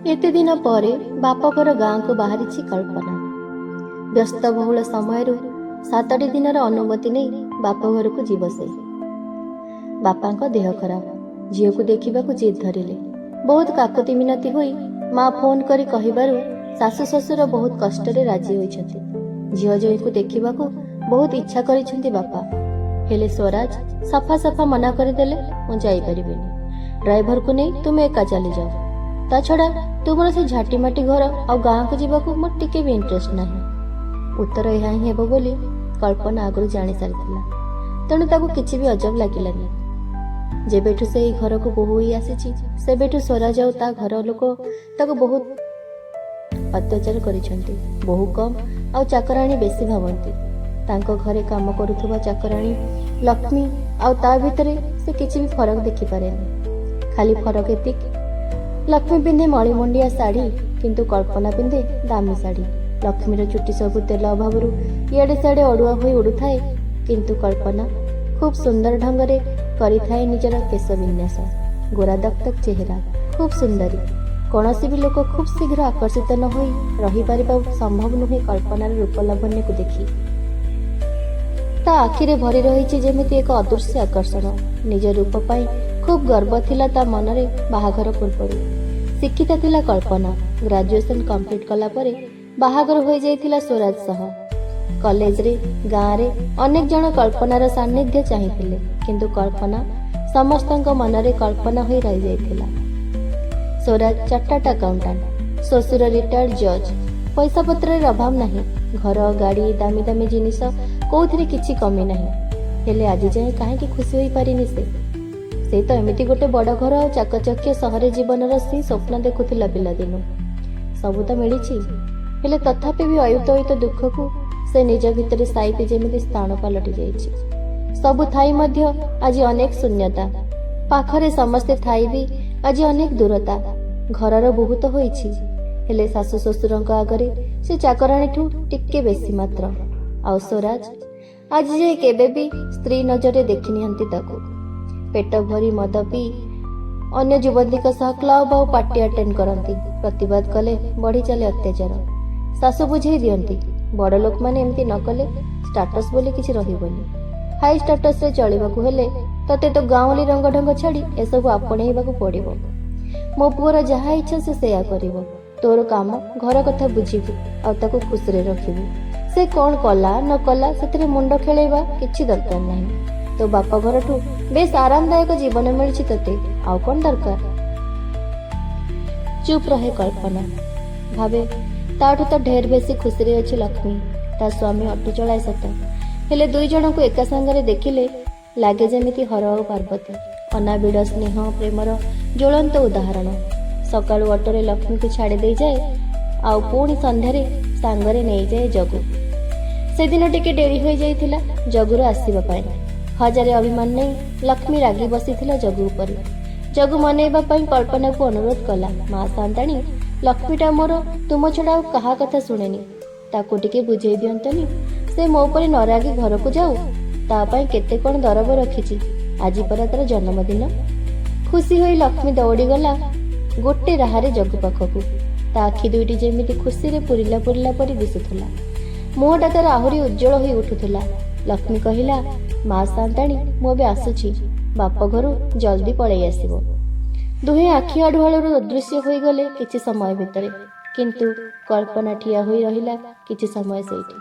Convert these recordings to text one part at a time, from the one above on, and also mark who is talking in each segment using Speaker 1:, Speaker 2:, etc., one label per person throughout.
Speaker 1: ଏତେ ଦିନ ପରେ ବାପଘର ଗାଁକୁ ବାହାରିଛି କଳ୍ପନା। ବ୍ୟସ୍ତବହୁଳ ସମୟରୁ 7ଟି ଦିନର ଅନୁମତି ନେଇ ବାପଘରକୁ ଯିବ ସେ। ବାପାଙ୍କ ଦେହ ଖରାପ, ଝିଅକୁ ଦେଖିବାକୁ ଜିଦ୍ ଧରିଲେ। ବହୁତ କାକୁତି ମିନତି ହୋଇ ମା ଫୋନ୍ କରି କହିବାରୁ ଶାଶୁ ଶ୍ୱଶୁର ବହୁତ କଷ୍ଟରେ ରାଜି ହୋଇଛନ୍ତି। ଝିଅ ଜୋଇଁକୁ ଦେଖିବାକୁ ବହୁତ ଇଚ୍ଛା କରିଛନ୍ତି ବାପା। ହେଲେ ସ୍ୱରାଜ ସଫା ସଫା ମନା କରିଦେଲେ, "ମୁଁ ଯାଇପାରିବିନି। ଡ୍ରାଇଭରକୁ ନେଇ ତୁମେ ଏକା ଚାଲିଯାଅ। ତା ଛଡ଼ା ତୁମର ସେ ଝାଟିମାଟି ଘର ଆଉ ଗାଁକୁ ଯିବାକୁ ମୋର ଟିକେ ବି ଇଣ୍ଟରେଷ୍ଟ ନାହିଁ।" ଉତ୍ତର ଏହା ହିଁ ହେବ ବୋଲି କଳ୍ପନା ଆଗରୁ ଜାଣି ସାରିଥିଲା। ତେଣୁ ତାକୁ କିଛି ବି ଅଜବ ଲାଗିଲାନି। ଯେବେଠୁ ସେ ଏଇ ଘରକୁ ବୋହୂ ହୋଇ ଆସିଛି, ସେବେଠୁ ସ୍ୱରାଜ ଆଉ ତା ଘର ଲୋକ ତାକୁ ବହୁତ ଅତ୍ୟାଚାର କରିଛନ୍ତି। ବୋହୂ କମ୍ ଆଉ ଚାକରାଣୀ ବେଶୀ ଭାବନ୍ତି। ତାଙ୍କ ଘରେ କାମ କରୁଥିବା ଚାକରାଣୀ ଲକ୍ଷ୍ମୀ ଆଉ ତା ଭିତରେ ସେ କିଛି ବି ଫରକ ଦେଖିପାରେନି। ଖାଲି ଫରକ ଏତିକି, ଲକ୍ଷ୍ମୀ ପିନ୍ଧେ ମଳିମୁଣ୍ଡିଆ ଶାଢ଼ୀ, କିନ୍ତୁ କଳ୍ପନା ପିନ୍ଧେ ଦାମୀ ଶାଢ଼ୀ। ଲକ୍ଷ୍ମୀର ଚୁଟି ସବୁ ତେଲ ଅଭାବରୁ ଇଆଡ଼େ ସିଆଡ଼େ ଅଡ଼ୁଆ ହୋଇ ଉଡ଼ୁଥାଏ, କିନ୍ତୁ କଳ୍ପନା ଖୁବ୍ ସୁନ୍ଦର ଢଙ୍ଗରେ କରିଥାଏ ନିଜର କେଶ ବିନ୍ୟାସ। ଗୋରା ଦକଦକ ଚେହେରା, ଖୁବ୍ ସୁନ୍ଦରୀ। କୌଣସି ବି ଲୋକ ଖୁବ୍ ଶୀଘ୍ର ଆକର୍ଷିତ ନ ହୋଇ ରହିପାରିବା ସମ୍ଭବ ନୁହେଁ କଳ୍ପନାର ରୂପ ଲାବଣ୍ୟକୁ ଦେଖି। ତା ଆଖିରେ ଭରି ରହିଛି ଯେମିତି ଏକ ଅଦୃଶ୍ୟ ଆକର୍ଷଣ। ନିଜ ରୂପ ପାଇଁ ଖୁବ୍ ଗର୍ବ ଥିଲା ତା ମନରେ ବାହାଘର ପୂର୍ବରୁ। ଶିକ୍ଷିତ ଥିଲା କଳ୍ପନା। ଗ୍ରାଜୁଏସନ୍ କମ୍ପ୍ଲିଟ୍ କଲା ପରେ ବାହାଘର ହୋଇଯାଇଥିଲା ସ୍ୱରାଜ ସହ। କଲେଜରେ, ଗାଁରେ ଅନେକ ଜଣ କଳ୍ପନାର ସାନ୍ନିଧ୍ୟ ଚାହିଁଥିଲେ, କିନ୍ତୁ କଳ୍ପନା ସମସ୍ତଙ୍କ ମନରେ କଳ୍ପନା ହୋଇ ରହିଯାଇଥିଲା। ସ୍ୱରାଜ ଚାର୍ଟାର୍ଡ ଆକାଉଣ୍ଟାଣ୍ଟ, ଶ୍ୱଶୁର ରିଟାୟାର୍ଡ ଜଜ୍। ପଇସା ପତ୍ରରେ ଅଭାବ ନାହିଁ। ଘର, ଗାଡ଼ି, ଦାମୀ ଦାମୀ ଜିନିଷ, କୋଉଥିରେ କିଛି କମି ନାହିଁ। ହେଲେ ଆଜି ଯାଏଁ କାହିଁକି ଖୁସି ହୋଇପାରିନି ସେ? ସେ ତ ଏମିତି ଗୋଟେ ବଡ଼ ଘର ଆଉ ଚାକଚକ୍ୟ ସହରୀ ଜୀବନର ସି ସ୍ୱପ୍ନ ଦେଖୁଥିଲା ପିଲାଦିନୁ। ସବୁ ତ ମିଳିଛି, ହେଲେ ତଥାପି ବି ଅୟୁତ ଅୟୁତ ଦୁଃଖକୁ ସେ ନିଜ ଭିତରେ ସାଇତି ଯେମିତି ସ୍ଥାଣୁ ପାଲଟି ଯାଇଛି। ସବୁ ଥାଇ ମଧ୍ୟ ଆଜି ଅନେକ ଶୂନ୍ୟତା। ପାଖରେ ସମସ୍ତେ ଥାଇ ବି ଆଜି ଅନେକ ଦୂରତା। ଘରର ବୋହୂ ତ ହୋଇଛି, ହେଲେ ଶାଶୁ ଶ୍ୱଶୁରଙ୍କ ଆଗରେ ସେ ଚାକରାଣୀଠୁ ଟିକେ ବେଶୀ ମାତ୍ର। ଆଉ ସ୍ୱରାଜ ଆଜି ଯାଏ କେବେ ବି ସ୍ତ୍ରୀ ନଜରରେ ଦେଖିନିଅନ୍ତି ତାକୁ। ପେଟ ଭରି ମଦ ପିଇ ଅନ୍ୟ ଯୁବତୀଙ୍କ ସହ କ୍ଲବ ଆଉ ପାର୍ଟି ଆଟେଣ୍ଡ କରନ୍ତି। ପ୍ରତିବାଦ କଲେ ବଢି ଚାଲେ ଅତ୍ୟାଚାର। ଶାଶୁ ବୁଝେଇ ଦିଅନ୍ତି, ବଡ଼ ଲୋକମାନେ ଏମିତି ନ କଲେ ଷ୍ଟାଟସ୍ ବୋଲି କିଛି ରହିବନି। ହାଇ ଷ୍ଟାଟସରେ ଚଳିବାକୁ ହେଲେ ତତେ ତ ଗାଉଁଲି ରଙ୍ଗ ଢଙ୍ଗ ଛାଡ଼ି ଏସବୁ ଆପଣେଇବାକୁ ପଡ଼ିବ। ମୋ ପୁଅର ଯାହା ଇଚ୍ଛା ସେ ସେୟା କରିବ। ତୋର କାମ ଘର କଥା ବୁଝିବୁ ଆଉ ତାକୁ ଖୁସିରେ ରଖିବୁ। ସେ କ'ଣ କଲା ନ କଲା, ସେଥିରେ ମୁଣ୍ଡ ଖେଳେଇବା କିଛି ଦରକାର ନାହିଁ। ତୋ ବାପ ଘରଠୁ ବେଶ ଆରାମଦାୟକ ଜୀବନ ମିଳିଛି ତୋତେ, ଆଉ କ'ଣ ଦରକାର? ଚୁପ୍ ରହେ କଳ୍ପନା। ଭାବେ, ତାଠୁ ତ ଢେର ବେଶୀ ଖୁସିରେ ଅଛି ଲକ୍ଷ୍ମୀ। ତା ସ୍ୱାମୀ ଅଟୋ ଚଳାଏ ସତ, ହେଲେ ଦୁଇ ଜଣଙ୍କୁ ଏକା ସାଙ୍ଗରେ ଦେଖିଲେ ଲାଗେ ଯେମିତି ହର ଆଉ ପାର୍ବତୀ, ଅନାବିଳ ସ୍ନେହ ପ୍ରେମର ଜ୍ୱଳନ୍ତ ଉଦାହରଣ। ସକାଳୁ ଅଟୋରେ ଲକ୍ଷ୍ମୀକୁ ଛାଡ଼ି ଦେଇଯାଏ ଆଉ ପୁଣି ସନ୍ଧ୍ୟାରେ ସାଙ୍ଗରେ ନେଇଯାଏ ଜଗୁ। ସେଦିନ ଟିକେ ଡେରି ହୋଇଯାଇଥିଲା ଜଗୁର ଆସିବା ପାଇଁ। ହଜାରେ ଅଭିମାନ ନେଇ ଲକ୍ଷ୍ମୀ ରାଗି ବସିଥିଲା ଜଗୁ ଉପରେ। ଜଗୁ ମନେଇବା ପାଇଁ କଳ୍ପନାକୁ ଅନୁରୋଧ କଲା, "ମା ସାନ୍ତାଣୀ, ଲକ୍ଷ୍ମୀଟା ମୋର ତୁମ ଛଡ଼ା ଆଉ କାହା କଥା ଶୁଣେନି। ତାକୁ ଟିକେ ବୁଝେଇ ଦିଅନ୍ତନି, ସେ ମୋ ଉପରେ ନ ରାଗି ଘରକୁ ଯାଉ। ତା ପାଇଁ କେତେ କ'ଣ ଦରବ ରଖିଛି। ଆଜି ପରା ତାର ଜନ୍ମଦିନ।" ଖୁସି ହୋଇ ଲକ୍ଷ୍ମୀ ଦୌଡ଼ିଗଲା ଗୋଟେ ରାହାରେ ଜଗୁ ପାଖକୁ। ତା ଆଖି ଦୁଇଟି ଯେମିତି ଖୁସିରେ ପୁରିଲା ପୁରିଲା ପରି ଦିଶୁଥିଲା। ମୁହଁଟା ତାର ଆହୁରି ଉଜ୍ଜଳ ହୋଇ ଉଠୁଥିଲା। ଲକ୍ଷ୍ମୀ କହିଲା, "ମା ସାନ୍ତାଣୀ, ମୁଁ ଏବେ ଆସୁଛି। ବାପ ଘରୁ ଜଲ୍ଦି ପଳେଇ ଆସିବ।" ଦୁହେଁ ଆଖି ଆଢୁଆଳରୁ ଅଦୃଶ୍ୟ ହୋଇଗଲେ କିଛି ସମୟ ଭିତରେ। କିନ୍ତୁ କଳ୍ପନା ଠିଆ ହୋଇ ରହିଲା କିଛି ସମୟ ସେଇଠି।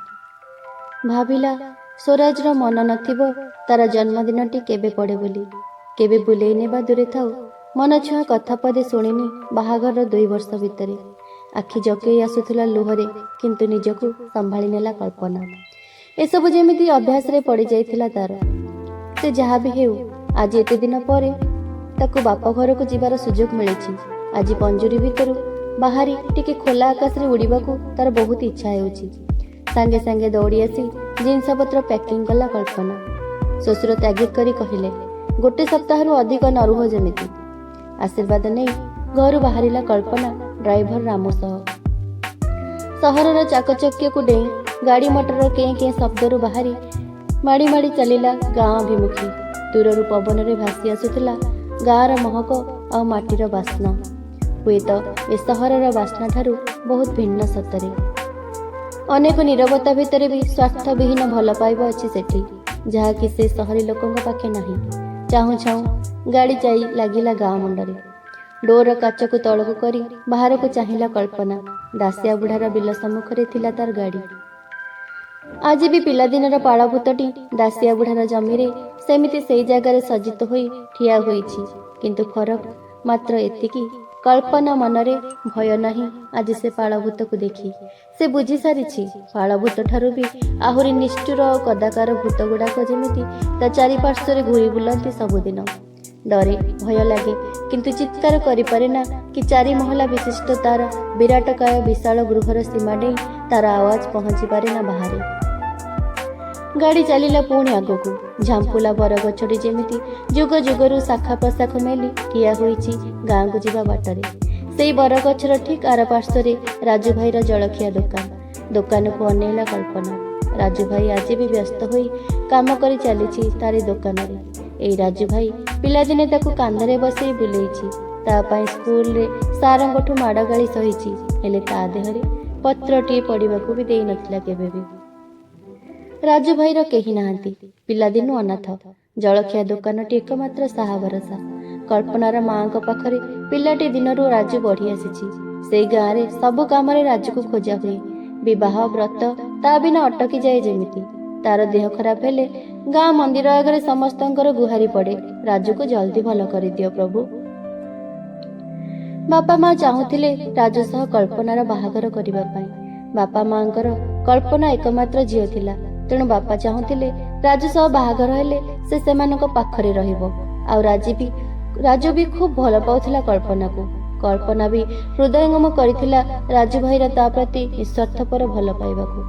Speaker 1: ଭାବିଲା, ସ୍ୱରାଜର ମନ ନଥିବ ତାର ଜନ୍ମଦିନଟି କେବେ ପଡ଼େ ବୋଲି। କେବେ ବୁଲେଇ ନେବା ଦୂରେ ଥାଉ, ମନ ଛୁଆଁ କଥା ପଦେ ଶୁଣିନି ବାହାଘରର 2 ବର୍ଷ ଭିତରେ। ଆଖି ଜକେଇ ଆସୁଥିଲା ଲୁହରେ, କିନ୍ତୁ ନିଜକୁ ସମ୍ଭାଳି ନେଲା କଳ୍ପନା। ଏସବୁ ଯେମିତି ଅଭ୍ୟାସରେ ପଡ଼ିଯାଇଥିଲା ତାର। ସେ ଯାହା ବି ହେଉ, ଆଜି ଏତେ ଦିନ ପରେ ତାକୁ ବାପ ଘରକୁ ଯିବାର ସୁଯୋଗ ମିଳିଛି। ଆଜି ପଞ୍ଜୁରୀ ଭିତରୁ ବାହାରି ଟିକେ ଖୋଲା ଆକାଶରେ ଉଡ଼ିବାକୁ ତାର ବହୁତ ଇଚ୍ଛା ହେଉଛି। ସାଙ୍ଗେ ସାଙ୍ଗେ ଦୌଡ଼ି ଆସି ଜିନିଷପତ୍ର ପ୍ୟାକିଂ କଲା କଳ୍ପନା। ଶ୍ୱଶୁର ତାଗିଦ କରି କହିଲେ, "ଗୋଟେ ସପ୍ତାହରୁ ଅଧିକ ନ ରୁହ ଯେମିତି।" ଆଶୀର୍ବାଦ ନେଇ ଘରୁ ବାହାରିଲା କଳ୍ପନା ଡ୍ରାଇଭର ରାମୁ ସହ। ସହରର ଚାକଚକ୍ୟକୁ ଡେଇଁ, ଗାଡ଼ି ମଟରର କେଁ କେଁ ଶବ୍ଦରୁ ବାହାରି ମାଡ଼ି ମାଡ଼ି ଚାଲିଲା ଗାଁ ଅଭିମୁଖେ। ଦୂରରୁ ପବନରେ ଭାସି ଆସୁଥିଲା ଗାଁର ମହକ ଆଉ ମାଟିର ବାସ୍ନା। ହୁଏତ ଏ ସହରର ବାସ୍ନାଠାରୁ ବହୁତ ଭିନ୍ନ ସତରେ। ଅନେକ ନିରବତା ଭିତରେ ବି ସ୍ୱାର୍ଥବିହୀନ ଭଲ ପାଇବା ଅଛି ସେଠି, ଯାହାକି ସେ ସହରୀ ଲୋକଙ୍କ ପାଖେ ନାହିଁ। ଚାହୁଁ ଚାହୁଁ ଗାଡ଼ି ଯାଇ ଲାଗିଲା ଗାଁ ମୁଣ୍ଡରେ। ଡୋର କାଚକୁ ତଳକୁ କରି ବାହାରକୁ ଚାହିଁଲା କଳ୍ପନା। ଦାସିଆ ବୁଢ଼ାର ବିଲ ସମ୍ମୁଖରେ ଥିଲା ତାର ଗାଡ଼ି। ଆଜି ବି ପିଲାଦିନର ପାଳଭୂତଟି ଦାସିଆ ବୁଢ଼ାର ଜମିରେ ସେମିତି ସେଇ ଜାଗାରେ ସଜ୍ଜିତ ହୋଇ ଠିଆ ହୋଇଛି। କିନ୍ତୁ ଫରକ ମାତ୍ର ଏତିକି, କଳ୍ପନା ମନରେ ଭୟ ନାହିଁ ଆଜି ସେ ପାଳଭୂତକୁ ଦେଖି। ସେ ବୁଝି ସାରିଛି, ପାଳଭୂତ ଠାରୁ ବି ଆହୁରି ନିଷ୍ଠୁର ଆଉ କଦାକାର ଭୂତ ଗୁଡ଼ାକ ଯେମିତି ତା ଚାରିପାର୍ଶ୍ୱରେ ଘୁରି ବୁଲନ୍ତି ସବୁଦିନ। ଡରେ, ଭୟ ଲାଗେ, କିନ୍ତୁ ଚିତ୍କାର କରିପାରେ ନା କି ଚାରି ମହଲା ବିଶିଷ୍ଟ ତାର ବିରାଟକାୟ ବିଶାଳ ଗୃହର ସୀମା ଡେଇଁ ତାର ଆୱାଜ ପହଞ୍ଚି ପାରେ ନା ବାହାରେ। ଗାଡ଼ି ଚାଲିଲା ପୁଣି ଆଗକୁ। ଝାମ୍ପୁଲା ବରଗଛଟି ଯେମିତି ଯୁଗ ଯୁଗରୁ ଶାଖା ପ୍ରଶାଖ ମେଲି ଠିଆ ହୋଇଛି ଗାଁକୁ ଯିବା ବାଟରେ। ସେଇ ବରଗଛର ଠିକ୍ ଆର ପାର୍ଶ୍ୱରେ ରାଜୁ ଭାଇର ଜଳଖିଆ ଦୋକାନ। ଦୋକାନକୁ ଅନେଇଲା କଳ୍ପନା। ରାଜୁ ଭାଇ ଆଜି ବି ବ୍ୟସ୍ତ ହୋଇ କାମ କରି ଚାଲିଛି ତାରି ଦୋକାନରେ। ଏଇ ରାଜୁ ଭାଇ ପିଲାଦିନେ ତାକୁ କାନ୍ଧରେ ବସେଇ ବୁଲେଇଛି, ତା ପାଇଁ ସ୍କୁଲରେ ସାରଙ୍କଠୁ ମାଡ଼ ଗାଳି ସହିଛି, ହେଲେ ତା ଦେହରେ ପତ୍ରଟିଏ ପଡ଼ିବାକୁ ବି ଦେଇନଥିଲା କେବେ ବି। ରାଜୁ ଭାଇର କେହି ନାହାନ୍ତି, ପିଲାଦିନୁ ଅନାଥ। ଜଳଖିଆ ଦୋକାନଟି ଏକମାତ୍ର ସାହା ଭରସା। କଳ୍ପନାର ମାଆଙ୍କ ପାଖରେ ପିଲାଟି ଦିନରୁ ରାଜୁ ବଢ଼ି ଆସିଛି। ସେଇ ଗାଁରେ ସବୁ କାମରେ ରାଜୁକୁ ଖୋଜା ହୁଏ। ବିବାହ ବ୍ରତ ତା ବିନା ଅଟକି ଯାଏ ଯେମିତି। ତାର ଦେହ ଖରାପ ହେଲେ ଗାଁ ମନ୍ଦିର ଆଗରେ ସମସ୍ତଙ୍କର ଗୁହାରି ପଡ଼େ, ରାଜୁକୁ ଜଲ୍ଦି ଭଲ କରିଦିଅ ପ୍ରଭୁ। ବାପା ମା ଚାହୁଁଥିଲେ ରାଜୁ ସହ କଳ୍ପନାର ବାହାଘର କରିବା ପାଇଁ। ବାପା ମାଙ୍କର କଳ୍ପନା ଏକମାତ୍ର ଝିଅ ଥିଲା, ତେଣୁ ବାପା ଚାହୁଁଥିଲେ ରାଜୁ ସହ ବାହାଘର ହେଲେ ସେ ସେମାନଙ୍କ ପାଖରେ ରହିବ। ଆଉ ରାଜୁ ବି ଖୁବ୍ ଭଲ ପାଉଥିଲା କଳ୍ପନାକୁ। କଳ୍ପନା ବି ହୃଦୟଙ୍ଗମ କରିଥିଲା ରାଜୁ ଭାଇର ତା ପ୍ରତି ନିସ୍ୱାର୍ଥପର ଭଲ ପାଇବାକୁ।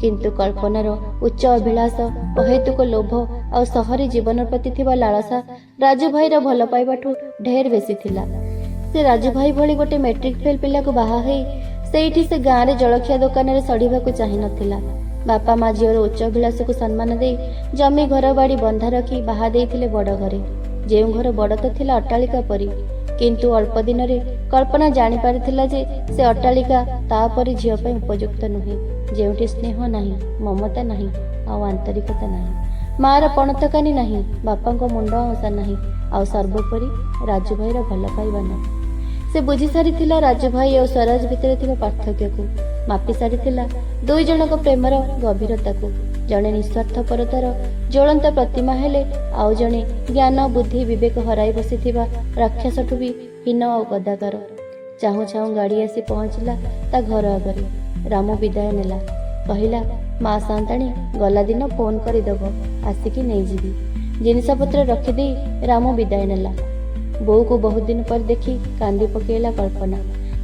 Speaker 1: କିନ୍ତୁ କଳ୍ପନାର ଉଚ୍ଚ ଅଭିଳାଷ, ଅହେତୁକ ଲୋଭ ଆଉ ସହରୀ ଜୀବନ ପ୍ରତି ଥିବା ଲାଳସା ରାଜୁ ଭାଇର ଭଲ ପାଇବାଠୁ ଢେର ବେଶୀ ଥିଲା। ସେ ରାଜୁ ଭାଇ ଭଳି ଗୋଟେ ମେଟ୍ରିକ ଫେଲ୍ ପିଲାକୁ ବାହା ହେଇ ସେଇଠି ସେ ଗାଁରେ ଜଳଖିଆ ଦୋକାନରେ ସଢ଼ିବାକୁ ଚାହିଁନଥିଲା। ବାପା ମା ଝିଅର ଉଚ୍ଚ ଅଭିଳାଷକୁ ସମ୍ମାନ ଦେଇ ଜମି ଘର ବାଡ଼ି ବନ୍ଧା ରଖି ବାହା ଦେଇଥିଲେ ବଡ଼ ଘରେ, ଯେଉଁ ଘର ବଡ଼ ତ ଥିଲା ଅଟ୍ଟାଳିକା ପରି। କିନ୍ତୁ ଅଳ୍ପ ଦିନରେ କଳ୍ପନା ଜାଣିପାରିଥିଲା ଯେ ସେ ଅଟ୍ଟାଳିକା ତା ପରି ଝିଅ ପାଇଁ ଉପଯୁକ୍ତ ନୁହେଁ, ଯେଉଁଠି ସ୍ନେହ ନାହିଁ, ମମତା ନାହିଁ ଆଉ ଆନ୍ତରିକତା ନାହିଁ, ମାଆର ପଣତକାନି ନାହିଁ, ବାପାଙ୍କ ମୁଣ୍ଡ ଆଉଁସା ନାହିଁ, ଆଉ ସର୍ବୋପରି ରାଜୁ ଭାଇର ଭଲ ପାଇବା ନାହିଁ। ସେ ବୁଝି ସାରିଥିଲା ରାଜୁ ଭାଇ ଆଉ ସ୍ୱରାଜ ଭିତରେ ଥିବା ପାର୍ଥକ୍ୟକୁ, ମାପି ସାରିଥିଲା ଦୁଇ ଜଣଙ୍କ ପ୍ରେମର ଗଭୀରତାକୁ। ଜଣେ ନିସ୍ୱାର୍ଥପରତାର ଜ୍ୱଳନ୍ତ ପ୍ରତିମା ହେଲେ ଆଉ ଜଣେ ଜ୍ଞାନ ବୁଦ୍ଧି ବିବେକ ହରାଇ ବସିଥିବା ରାକ୍ଷସଠୁ ବି ହୀନ ଆଉ କଦାକାର। ଚାହୁଁ ଚାହୁଁ ଗାଡ଼ି ଆସି ପହଞ୍ଚିଲା ତା ଘର ଆଗରେ। ରାମୁ ବିଦାୟ ନେଲା। କହିଲା, ମା ସାନ୍ତାଣୀ ଗଲା ଦିନ ଫୋନ୍ କରିଦେବ, ଆସିକି ନେଇଯିବି। ଜିନିଷପତ୍ର ରଖିଦେଇ ରାମୁ ବିଦାୟ ନେଲା। ବୋଉକୁ ବହୁତ ଦିନ ପରେ ଦେଖି କାନ୍ଦି ପକେଇଲା କଳ୍ପନା।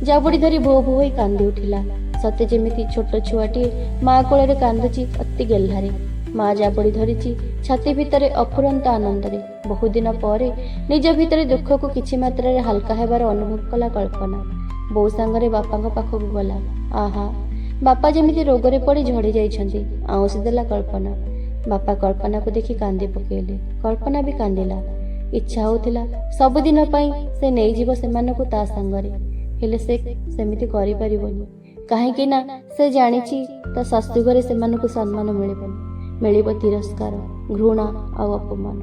Speaker 1: ଜାବୁଡ଼ି ଧରି ଭୋ ଭୋ ହୋଇ କାନ୍ଦି ଉଠିଲା, ସତେ ଯେମିତି ଛୋଟ ଛୁଆଟିଏ ମା କୋଳରେ କାନ୍ଦୁଛି ଅତି ଗେହ୍ଲାରେ। ମା ଜାବୁଡ଼ି ଧରିଛି ଛାତି ଭିତରେ ଅଫୁରନ୍ତ ଆନନ୍ଦରେ। ବହୁଦିନ ପରେ ନିଜ ଭିତରେ ଦୁଃଖକୁ କିଛି ମାତ୍ରାରେ ହାଲକା ହେବାର ଅନୁଭବ କଲା କଳ୍ପନା। ବୋଉ ସାଙ୍ଗରେ ବାପାଙ୍କ ପାଖକୁ ଗଲା। ଆହା, ବାପା ଯେମିତି ରୋଗରେ ପଡ଼ି ଝଡ଼ି ଯାଇଛନ୍ତି। ଆଉଁସି ଦେଲା କଳ୍ପନା। ବାପା କଳ୍ପନାକୁ ଦେଖି କାନ୍ଦି ପକେଇଲେ। କଳ୍ପନା ବି କାନ୍ଦିଲା। ଇଚ୍ଛା ହେଉଥିଲା ସବୁଦିନ ପାଇଁ ସେ ନେଇଯିବ ସେମାନଙ୍କୁ ତା ସାଙ୍ଗରେ। ହେଲେ ସେ ସେମିତି କରିପାରିବନି, କାହିଁକି ନା ସେ ଜାଣିଛି ତା ଶାଶୁଘରେ ସେମାନଙ୍କୁ ସମ୍ମାନ ମିଳିବନି, ମିଳିବ ତିରସ୍କାର, ଘୃଣା ଆଉ ଅପମାନ।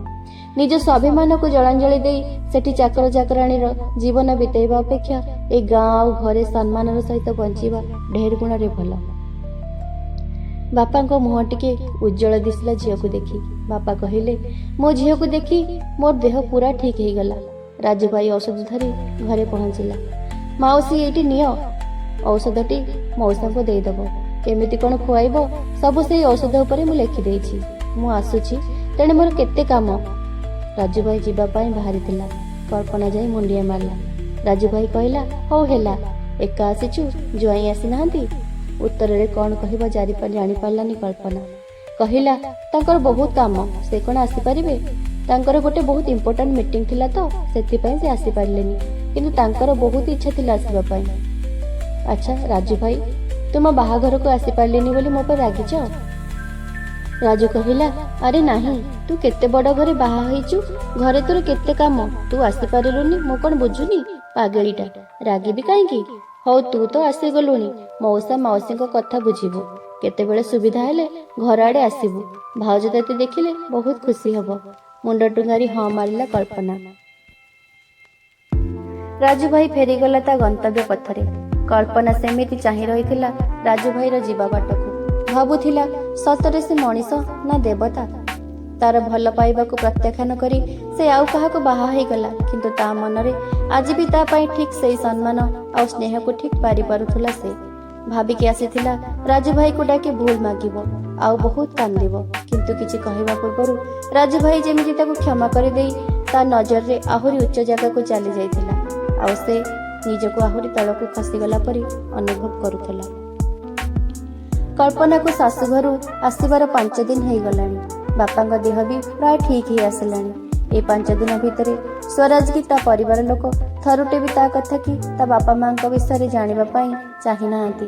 Speaker 1: ନିଜ ସ୍ୱାଭିମାନକୁ ଜଳାଞ୍ଜଳି ଦେଇ ସେଠି ଚାକର ଚାକରାଣୀର ଜୀବନ ବିତେଇବା ଅପେକ୍ଷା ଏ ଗାଁ ଆଉ ଘରେ ସମ୍ମାନର ସହିତ ବଞ୍ଚିବା ଢେର ଗୁଣରେ ଭଲ। ବାପାଙ୍କ ମୁହଁ ଟିକେ ଉଜ୍ଜଳ ଦିଶିଲା ଝିଅକୁ ଦେଖି। ବାପା କହିଲେ, ମୋ ଝିଅକୁ ଦେଖି ମୋର ଦେହ ପୁରା ଠିକ୍ ହେଇଗଲା। ରାଜୁ ଭାଇ ଔଷଧ ଧରି ଘରେ ପହଞ୍ଚିଲା। ମାଉସୀ, ଏଇଟି ନିଅ ଔଷଧଟି, ମଉସାଙ୍କୁ ଦେଇଦେବ। କେମିତି କ'ଣ ଖୁଆଇବ ସବୁ ସେଇ ଔଷଧ ଉପରେ ମୁଁ ଲେଖିଦେଇଛି। ମୁଁ ଆସୁଛି, ତେଣୁ ମୋର କେତେ କାମ। ରାଜୁ ଭାଇ ଯିବା ପାଇଁ ବାହାରିଥିଲା। କଳ୍ପନା ଯାଇ ମୁଣ୍ଡିଆ ମାରିଲା। ରାଜୁ ଭାଇ କହିଲା, ହଉ ହେଲା, ଏକା ଆସିଛୁ, ଜ୍ୱାଇଁ ଆସିନାହାନ୍ତି? ଉତ୍ତରରେ କ'ଣ କହିବ ଜାଣିପାରିଲାନି କଳ୍ପନା। କହିଲା, ତାଙ୍କର ବହୁତ କାମ, ସେ କ'ଣ ଆସିପାରିବେ? ତାଙ୍କର ଗୋଟେ ବହୁତ ଇମ୍ପୋର୍ଟାଣ୍ଟ ମିଟିଂ ଥିଲା ତ, ସେଥିପାଇଁ ସେ ଆସିପାରିଲେନି, କିନ୍ତୁ ତାଙ୍କର ବହୁତ ଇଚ୍ଛା ଥିଲା ଆସିବା ପାଇଁ। ଆଚ୍ଛା ରାଜୁ ଭାଇ, ତୁମ ବାହାଘରକୁ ଆସିପାରିଲିନି ବୋଲି ମୋ ଉପରେ ରାଗିଛ? ରାଜୁ କହିଲା, ଆରେ ନାହିଁ, ତୁ କେତେ ବଡ଼ ଘରେ ବାହା ହେଇଛୁ, ଘରେ ତୋର କେତେ କାମ, ତୁ ଆସିପାରିଲୁନି ମୁଁ କ'ଣ ବୁଝୁନି? ପାଗିଳିଟା, ରାଗିବି କାହିଁକି? ହଉ, ତୁ ତ ଆସିଗଲୁଣି, ମଉସା ମାଉସୀଙ୍କ କଥା ବୁଝିବୁ। କେତେବେଳେ ସୁବିଧା ହେଲେ ଘର ଆଡ଼େ ଆସିବୁ। ଭାଉଜ ତତେ ଦେଖିଲେ ବହୁତ ଖୁସି ହବ। ମୁଣ୍ଡ ଟୁଙ୍ଗାରି ହଁ ମାରିଲା କଳ୍ପନା। ରାଜୁ ଭାଇ ଫେରିଗଲା ତା ଗନ୍ତବ୍ୟ ପଥରେ। କଳ୍ପନା ସେମିତି ଚାହିଁ ରହିଥିଲା ରାଜୁ ଭାଇର ଯିବା ବାଟକୁ। ଭାବୁଥିଲା, ସତରେ ସେ ମଣିଷ ନା ଦେବତା? ତାର ଭଲ ପାଇବାକୁ ପ୍ରତ୍ୟାଖ୍ୟାନ କରି ସେ ଆଉ କାହାକୁ ବାହା ହେଇଗଲା, କିନ୍ତୁ ତା ମନରେ ଆଜି ବି ତା ପାଇଁ ଠିକ୍ ସେଇ ସମ୍ମାନ ଆଉ ସ୍ନେହକୁ ଠିକ୍ ପାରିପାରୁଥିଲା ସେ। ଭାବିକି ଆସିଥିଲା ରାଜୁ ଭାଇକୁ ଡାକି ଭୁଲ ମାଗିବ ଆଉ ବହୁତ କାନ୍ଦିବ, କିନ୍ତୁ କିଛି କହିବା ପୂର୍ବରୁ ରାଜୁ ଭାଇ ଯେମିତି ତାକୁ କ୍ଷମା କରିଦେଇ ତା ନଜରରେ ଆହୁରି ଉଚ୍ଚ ଜାଗାକୁ ଚାଲି ଯାଇଥିଲା, ଆଉ ସେ ନିଜକୁ ଆହୁରି ତଳକୁ ଖସିଗଲା ପରି ଅନୁଭବ କରୁଥିଲା। କଳ୍ପନାକୁ ଶାଶୁଘରୁ ଆସିବାର 5 ଦିନ ହେଇଗଲାଣି। ବାପାଙ୍କ ଦେହ ବି ପ୍ରାୟ ଠିକ୍ ହେଇ ଆସିଲାଣି। ଏଇ 5 ଦିନ ଭିତରେ ସ୍ୱରାଜ କି ତା ପରିବାର ଲୋକ ଥରୁଟେ ବି ତା କଥା କି ତା ବାପା ମାଙ୍କ ବିଷୟରେ ଜାଣିବା ପାଇଁ ଚାହିଁନାହାନ୍ତି,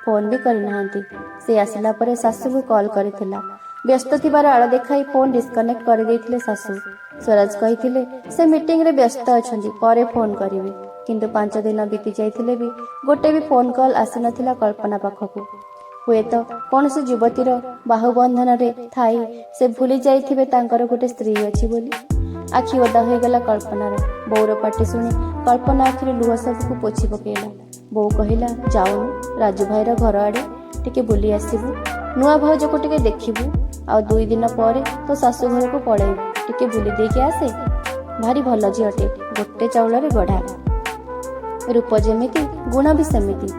Speaker 1: ଫୋନ୍ ବି କରିନାହାନ୍ତି। ସେ ଆସିଲା ପରେ ଶାଶୁକୁ କଲ୍ କରିଥିଲା। ବ୍ୟସ୍ତ ଥିବାର ଆଳ ଦେଖାଇ ଫୋନ୍ ଡିସ୍କନେକ୍ଟ କରିଦେଇଥିଲେ ଶାଶୁ। ସ୍ୱରାଜ କହିଥିଲେ ସେ ମିଟିଂରେ ବ୍ୟସ୍ତ ଅଛନ୍ତି, ପରେ ଫୋନ୍ କରିବେ। କିନ୍ତୁ 5 ଦିନ ବିତି ଯାଇଥିଲେ ବି ଗୋଟେ ବି ଫୋନ୍ କଲ୍ ଆସିନଥିଲା କଳ୍ପନା ପାଖକୁ। ହୁଏତ କୌଣସି ଯୁବତୀର ବାହୁବନ୍ଧନରେ ଥାଇ ସେ ଭୁଲି ଯାଇଥିବେ ତାଙ୍କର ଗୋଟେ ସ୍ତ୍ରୀ ଅଛି ବୋଲି। ଆଖି ଓଦା ହୋଇଗଲା କଳ୍ପନାର। ବୋଉର ପାଟି ଶୁଣି କଳ୍ପନା ଆଖିରୁ ଲୁହ ସବୁକୁ ପୋଛି ପକେଇଲା। ବୋଉ କହିଲା, "ଯାଉନୁ ରାଜୁ ଭାଇର ଘର ଆଡ଼େ ଟିକେ ବୁଲି ଆସିବୁ, ନୂଆ ଭାଉଜକୁ ଟିକେ ଦେଖିବୁ। ଆଉ 2 ଦିନ ପରେ ତୋ ଶାଶୁ ଘରକୁ ପଳେଇବୁ। ଟିକେ ବୁଲି ଦେଇକି ଆସେ। ଭାରି ଭଲ ଝିଅଟେ, ଗୋଟେ ଚାଉଳରେ ଗଢ଼ା। ରୂପ ଯେମିତି, ଗୁଣ ବି ସେମିତି।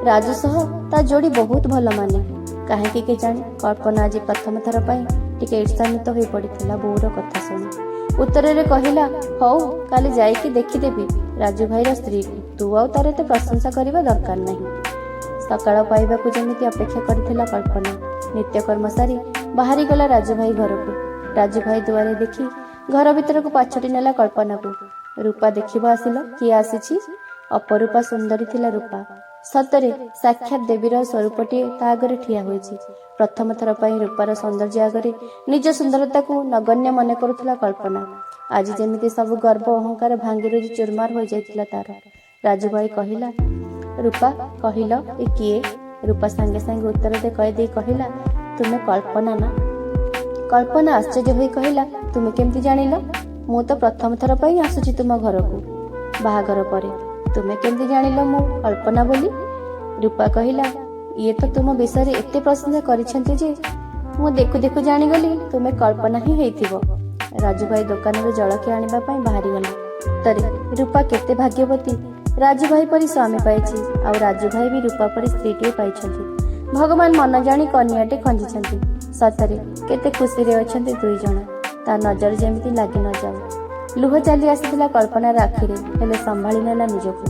Speaker 1: ରାଜୁ ସହ ତା ଯୋଡ଼ି ବହୁତ ଭଲ ମାନେ।" କାହିଁକି କେଜାଣି କଳ୍ପନା ଆଜି ପ୍ରଥମ ଥର ପାଇଁ ଟିକେ ଈର୍ଷାନ୍ୱିତ ହୋଇ ପଡ଼ିଥିଲା ବୋଉର କଥା ଶୁଣି। ଉତ୍ତରରେ କହିଲା, "ହଉ, କାଲି ଯାଇକି ଦେଖିଦେବି ରାଜୁ ଭାଇର ସ୍ତ୍ରୀକୁ। ତୁ ଆଉ ତାର ଏତେ ପ୍ରଶଂସା କରିବା ଦରକାର ନାହିଁ।" ସକାଳ ପାଇବାକୁ ଯେମିତି ଅପେକ୍ଷା କରିଥିଲା କଳ୍ପନା। ନିତ୍ୟକର୍ମ ସାରି ବାହାରିଗଲା ରାଜୁ ଭାଇ ଘରକୁ। ରାଜୁ ଭାଇ ଦୁଆରେ ଦେଖି ଘର ଭିତରକୁ ପାଛୋଟି ନେଲା କଳ୍ପନାକୁ। "ରୂପା, ଦେଖିବ ଆସିଲ କିଏ ଆସିଛି।" ଅପରୂପା ସୁନ୍ଦରୀ ଥିଲା ରୂପା। ସତରେ ସାକ୍ଷାତ ଦେବୀର ସ୍ୱରୂପଟିଏ ତା ଆଗରେ ଠିଆ ହୋଇଛି। ପ୍ରଥମ ଥର ପାଇଁ ରୂପାର ସୌନ୍ଦର୍ଯ୍ୟ ଆଗରେ ନିଜ ସୁନ୍ଦରତାକୁ ନଗଣ୍ୟ ମନେ କରୁଥିଲା କଳ୍ପନା। ଆଜି ଯେମିତି ସବୁ ଗର୍ବ ଅହଙ୍କାର ଭାଙ୍ଗିରୁଜି ଚୁରମାର ହୋଇଯାଇଥିଲା ତାର। ରାଜୁ ଭାଇ କହିଲା, "ରୂପା, କହିଲ ଏ କିଏ?" ରୂପା ସାଙ୍ଗେ ସାଙ୍ଗେ ଉତ୍ତର ଦେଇ କହିଦେଇ କହିଲା, "ତୁମେ କଳ୍ପନା ନା?" କଳ୍ପନା ଆଶ୍ଚର୍ଯ୍ୟ ହୋଇ କହିଲା, "ତୁମେ କେମିତି ଜାଣିଲ? ମୁଁ ତ ପ୍ରଥମ ଥର ପାଇଁ ଆସୁଛି ତୁମ ଘରକୁ ବାହାଘର ପରେ। ତୁମେ କେମିତି ଜାଣିଲ ମୁଁ କଳ୍ପନା ବୋଲି?" ରୂପା କହିଲା, "ଇଏ ତ ତୁମ ବିଷୟରେ ଏତେ ପ୍ରଶଂସା କରିଛନ୍ତି ଯେ ମୁଁ ଦେଖୁ ଦେଖୁ ଜାଣିଗଲି ତୁମେ କଳ୍ପନା ହିଁ ହେଇଥିବ।" ରାଜୁ ଭାଇ ଦୋକାନରୁ ଜଳଖିଆ ଆଣିବା ପାଇଁ ବାହାରିଗଲା। ସତରେ ରୂପା କେତେ ଭାଗ୍ୟବତୀ! ରାଜୁ ଭାଇ ପରି ସ୍ୱାମୀ ପାଇଛି, ଆଉ ରାଜୁ ଭାଇ ବି ରୂପା ପରି ସ୍ତ୍ରୀଟିଏ ପାଇଛନ୍ତି। ଭଗବାନ ମନ ଜାଣି କନିଆଟେ ଖଞ୍ଜିଛନ୍ତି। ସତରେ କେତେ ଖୁସିରେ ଅଛନ୍ତି ଦୁଇ ଜଣ। ତା ନଜର ଯେମିତି ଲାଗି ନ ଯାଉ। ଲୁହ ଚାଲି ଆସିଥିଲା କଳ୍ପନାର ଆଖିରେ, ହେଲେ ସମ୍ଭାଳି ନେଲା ନିଜକୁ।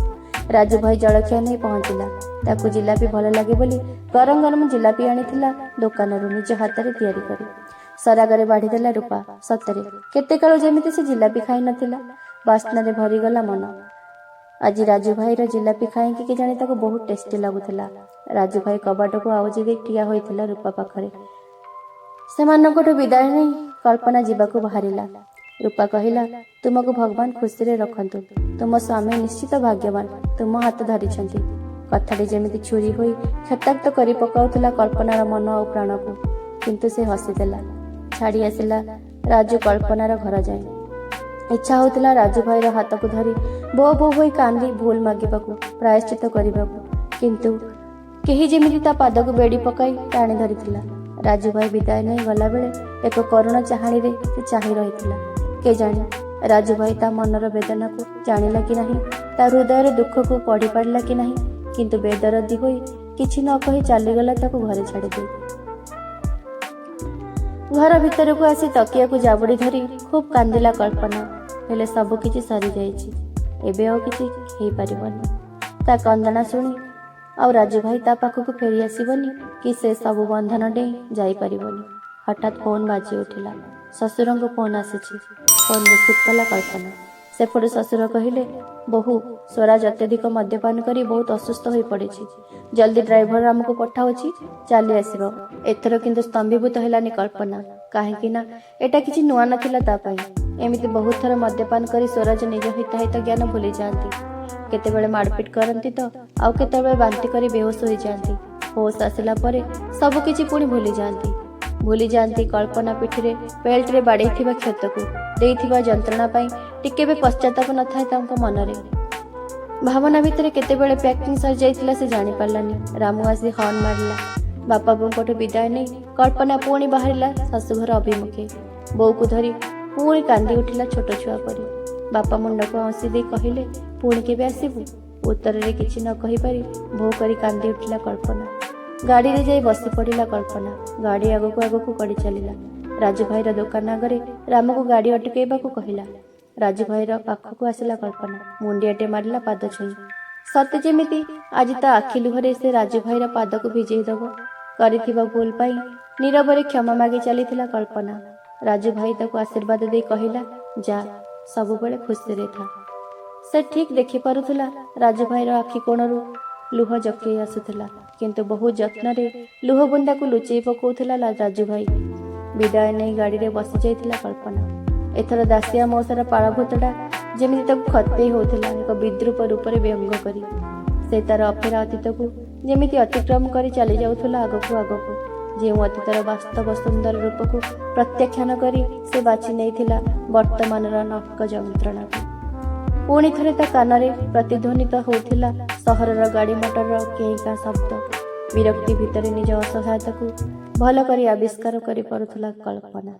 Speaker 1: ରାଜୁ ଭାଇ ଜଳଖିଆ ନେଇ ପହଞ୍ଚିଲା। ତାକୁ ଜିଲାପି ଭଲ ଲାଗେ ବୋଲି ଗରମ ଗରମ ଜିଲାପି ଆଣିଥିଲା ଦୋକାନରୁ ନିଜ ହାତରେ ତିଆରି କରି। ସରାଗରେ ବାଢ଼ିଦେଲା ରୂପା। ସତରେ କେତେ କାଳୁ ଯେମିତି ସେ ଜିଲାପି ଖାଇନଥିଲା। ବାସ୍ନାରେ ଭରିଗଲା ମନ। ଆଜି ରାଜୁ ଭାଇର ଜିଲାପି ଖାଇକି କେଜାଣି ତାକୁ ବହୁତ ଟେଷ୍ଟି ଲାଗୁଥିଲା। ରାଜୁ ଭାଇ କବାଟକୁ ଆଉଜି ଦେଇ ଠିଆ ହୋଇଥିଲା ରୂପା ପାଖରେ। ସେମାନଙ୍କଠୁ ବିଦାୟ ନେଇ କଳ୍ପନା ଯିବାକୁ ବାହାରିଲା। ରୂପା କହିଲା, "ତୁମକୁ ଭଗବାନ ଖୁସିରେ ରଖନ୍ତୁ। ତୁମ ସ୍ୱାମୀ ନିଶ୍ଚିତ ଭାଗ୍ୟବାନ, ତୁମ ହାତ ଧରିଛନ୍ତି।" କଥାଟି ଯେମିତି ଛୁରୀ ହୋଇ କ୍ଷତାକ୍ତ କରି ପକାଉଥିଲା କଳ୍ପନାର ମନ ଆଉ ପ୍ରାଣକୁ। କିନ୍ତୁ ସେ ହସିଦେଲା। ଛାଡ଼ି ଆସିଲା ରାଜୁ କଳ୍ପନାର ଘର ଯାଏଁ। ଇଚ୍ଛା ହେଉଥିଲା ରାଜୁ ଭାଇର ହାତକୁ ଧରି ବୋ ବୋ ହୋଇ କାନ୍ଦି ଭୁଲ ମାଗିବାକୁ, ପ୍ରାୟଶ୍ଚିତ କରିବାକୁ। କିନ୍ତୁ କେହି ଯେମିତି ତା ପାଦକୁ ବେଡ଼ି ପକାଇ ଟାଣି ଧରିଥିଲା। ରାଜୁ ଭାଇ ବିଦାୟ ନେଇ ଗଲାବେଳେ ଏକ କରୁଣ ଚାହାଣୀରେ ସେ ଚାହିଁ ରହିଥିଲା। କେଜାଣି ରାଜୁ ଭାଇ ତା ମନର ବେଦନାକୁ ଜାଣିଲା କି ନାହିଁ, ତା ହୃଦୟର ଦୁଃଖକୁ ପଢ଼ି ପାରିଲା କି ନାହିଁ, କିନ୍ତୁ ବେଦରଦି ହୋଇ କିଛି ନ କହି ଚାଲିଗଲା ତାକୁ ଘରେ ଛାଡ଼ିଦେଇ। ଘର ଭିତରକୁ ଆସି ତକିଆକୁ ଜାବୁଡ଼ି ଧରି ଖୁବ୍ କାନ୍ଦିଲା କଳ୍ପନା। ହେଲେ ସବୁ କିଛି ସରିଯାଇଛି, ଏବେ ଆଉ କିଛି ହେଇପାରିବନି। ତା କାନ୍ଦଣା ଶୁଣି ଆଉ ରାଜୁ ଭାଇ ତା ପାଖକୁ ଫେରି ଆସିବନି କି ସେ ସବୁ ବନ୍ଧନ ଡେଇଁ ଯାଇପାରିବନି। ହଠାତ୍ ଫୋନ୍ ବାଜି ଉଠିଲା। ଶ୍ୱଶୁରଙ୍କ ଫୋନ୍ ଆସିଛି। ଫୋନ୍ ରିସିଭ୍ କଲା କଳ୍ପନା। ସେପଟୁ ଶ୍ୱଶୁର କହିଲେ, "ବୋହୂ, ସ୍ୱରାଜ ଅତ୍ୟଧିକ ମଦ୍ୟପାନ କରି ବହୁତ ଅସୁସ୍ଥ ହୋଇପଡ଼ିଛି। ଜଲ୍ଦି ଡ୍ରାଇଭର ଆମକୁ ପଠାଉଛି, ଚାଲି ଆସିବ।" ଏଥର କିନ୍ତୁ ସ୍ତମ୍ଭୀଭୂତ ହେଲାନି କଳ୍ପନା। କାହିଁକି ନା ଏଟା କିଛି ନୂଆ ନଥିଲା ତା ପାଇଁ। ଏମିତି ବହୁତ ଥର ମଦ୍ୟପାନ କରି ସ୍ୱରାଜ ନିଜ ହିତାହିତ ଜ୍ଞାନ ଭୁଲି ଯାଆନ୍ତି। କେତେବେଳେ ମାଡ଼ପିଟ କରନ୍ତି ତ ଆଉ କେତେବେଳେ ବାନ୍ତି କରି ବେହୋସ ହୋଇଯାଆନ୍ତି। ହୋସ ଆସିଲା ପରେ ସବୁକିଛି ପୁଣି ଭୁଲିଯାଆନ୍ତି। ଭୁଲିଯାଆନ୍ତି କଳ୍ପନା ପିଠିରେ ବେଲ୍ଟରେ ବାଡ଼େଇଥିବା କ୍ଷତକୁ, ଦେଇଥିବା ଯନ୍ତ୍ରଣା ପାଇଁ ଟିକେ ବି ପଶ୍ଚାତାପ ନଥାଏ ତାଙ୍କ ମନରେ। ଭାବନା ଭିତରେ କେତେବେଳେ ପ୍ୟାକିଂ ସରିଯାଇଥିଲା ସେ ଜାଣିପାରିଲାନି। ରାମୁ ଆସି ହର୍ନ ମାରିଲା। ବାପା ବୋଉଙ୍କଠୁ ବିଦାୟ ନେଇ କଳ୍ପନା ପୁଣି ବାହାରିଲା ଶାଶୁଘର ଅଭିମୁଖେ। ବୋଉକୁ ଧରି ପୁଣି କାନ୍ଦି ଉଠିଲା ଛୋଟ ଛୁଆ ପରି। ବାପା ମୁଣ୍ଡକୁ ଆଉଁସି ଦେଇ କହିଲେ, ପୁଣି କେବେ ଆସିବୁ? ଉତ୍ତରରେ କିଛି ନ କହିପାରି ଭୋ କରି କାନ୍ଦି ଉଠିଲା କଳ୍ପନା। ଗାଡ଼ିରେ ଯାଇ ବସି ପଡ଼ିଲା କଳ୍ପନା। ଗାଡ଼ି ଆଗକୁ ଆଗକୁ ଗଡ଼ି ଚାଲିଲା। ରାଜୁ ଭାଇର ଦୋକାନ ଆଗରେ ରାମକୁ ଗାଡ଼ି ଅଟକେଇବାକୁ କହିଲା। ରାଜୁ ଭାଇର ପାଖକୁ ଆସିଲା କଳ୍ପନା। ମୁଣ୍ଡିଆଟେ ମାରିଲା ପାଦ ଛୁଇଁ। ସତେ ଯେମିତି ଆଜି ତା ଆଖି ଲୁହରେ ସେ ରାଜୁ ଭାଇର ପାଦକୁ ଭିଜେଇ ଦବ। କରିଥିବା ଭୁଲ ପାଇଁ ନୀରବରେ କ୍ଷମା ମାଗି ଚାଲିଥିଲା କଳ୍ପନା। ରାଜୁ ଭାଇ ତାକୁ ଆଶୀର୍ବାଦ ଦେଇ କହିଲା, ଯା, ସବୁବେଳେ ଖୁସିରେ ଥା। ସେ ଠିକ୍ ଦେଖିପାରୁଥିଲା ରାଜୁ ଭାଇର ଆଖି କୋଣରୁ ଲୁହ ଜକେଇ ଆସୁଥିଲା, କିନ୍ତୁ ବହୁ ଯତ୍ନରେ ଲୁହ ବୁନ୍ଦାକୁ ଲୁଚେଇ ପକଉଥିଲା ରାଜୁ ଭାଇ। ବିଦାୟ ନେଇ ଗାଡ଼ିରେ ବସି ଯାଇଥିଲା କଳ୍ପନା। ଏଥର ଦାସିଆ ମଉସାର ପାଳଭୂତଟା ଯେମିତି ତାକୁ ଖତେଇ ହେଉଥିଲା ଏକ ବିଦ୍ରୂପ ରୂପରେ ବ୍ୟଙ୍ଗ କରି। ସେ ତାର ଅଫେରା ଅତୀତକୁ ଯେମିତି ଅତିକ୍ରମ କରି ଚାଲି ଯାଉଥିଲା ଆଗକୁ ଆଗକୁ, ଯେଉଁ ଅତୀତର ବାସ୍ତବ ସୁନ୍ଦର ରୂପକୁ ପ୍ରତ୍ୟାଖ୍ୟାନ କରି ସେ ବାଛି ନେଇଥିଲା ବର୍ତ୍ତମାନର ନର୍କ ଯନ୍ତ୍ରଣାକୁ। ପୁଣି ଥରେ ତା କାନରେ ପ୍ରତିଧ୍ୱନିତ ହେଉଥିଲା ସହରର ଗାଡ଼ି ମଟରର କେଁ କାଁ ଶବ୍ଦ। ବିରକ୍ତି ଭିତରେ ନିଜ ଅସହାୟତାକୁ ଭଲ କରି ଆବିଷ୍କାର କରିପାରୁଥିଲା କଳ୍ପନା।